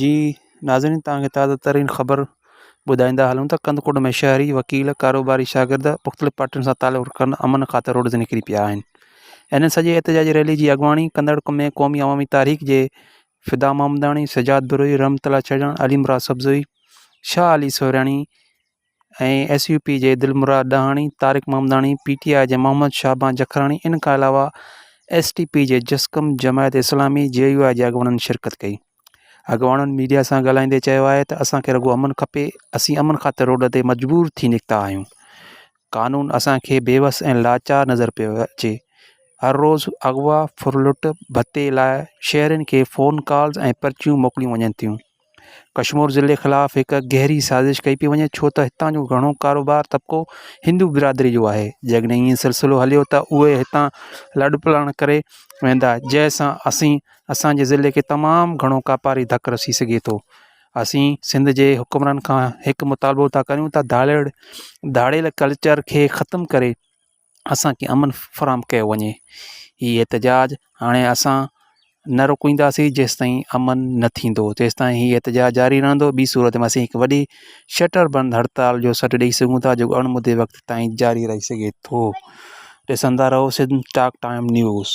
جي ناظرين توهان کي تازه ترين خبر ٻڌائيندا هلون ته ڪنڌڪوٽ ۾ شهري وڪيل ڪاروباري شاگرد مختلف پارٽين سان تعلق رکندڙ امن خاطر روڊ تي نڪري پيا آهن ان سڄي احتجاجي ريلي جي اڳواڻي ڪندڙ ۾ قومي عوامي تحريڪ جي فدا Mohammadani Sajjad Brohi Rahmat Allah Chhajjan Ali Murad Sabzoi Shah Ali Suriyani ۽ S U P جي Dilmurad Dahani, Tariq Mahmudani, P T I جي محمد شعبان جکراڻي ان کان علاوه ايس ٽي پي جي جسقم، جماعت اسلامي، جي يو آء جي اڳواڻن شرڪت ڪئي. اڳواڻن ميڊيا سان ڳالهائيندي چيو آهي ته اسان کي رڳو امن کپي، اسين امن خاطر روڊ تي مجبور ٿي نڪتا آهيون، قانون اسان کي بيوس ۽ لاچار نظر پيو اچي، هر روز اغوا، ڦرلٽ، ڀتي لاء شهرين کي فون ڪالز ۽ پرچيون موڪليون وڃن ٿيون. ڪشمور ضلعي خلاف هڪ گهري سازش ڪئي پئي وڃي ڇو ته هتان جو گهڻو ڪاروبار طبقو هندو برادري جو آهي جيڪڏهن ائين سلسلو هليو ته اهي هتان لڏپلاڻ ڪري ويندا جنهن سان اسين اسانجي ضلعي کي تمام گهڻو ڪاپاري ڌڪ رسي سگهي ٿو اسين سنڌ جي حڪمرانن کان هڪ مطالبو ٿا ڪريون ته ڌاڙيل ڌاڙيل ڪلچر کي ختم ڪري اسان کي امن فراهم ڪيو وڃي. هي احتجاج هاڻي اسان نه روڪينداسين جيستائين امن نه ٿيندو تيستائين هي احتجاج جاري رهندو ٻي صورت ۾ اسين هڪ وڏي شٽر بند هڙتال جو سڏ ڏئي سگهون ٿا جيڪو اڻ مدي وقت تائين جاري رهي سگهي ٿو. ڏسندا رهو سنڌ ٽاڪ ٽائيم نيوز.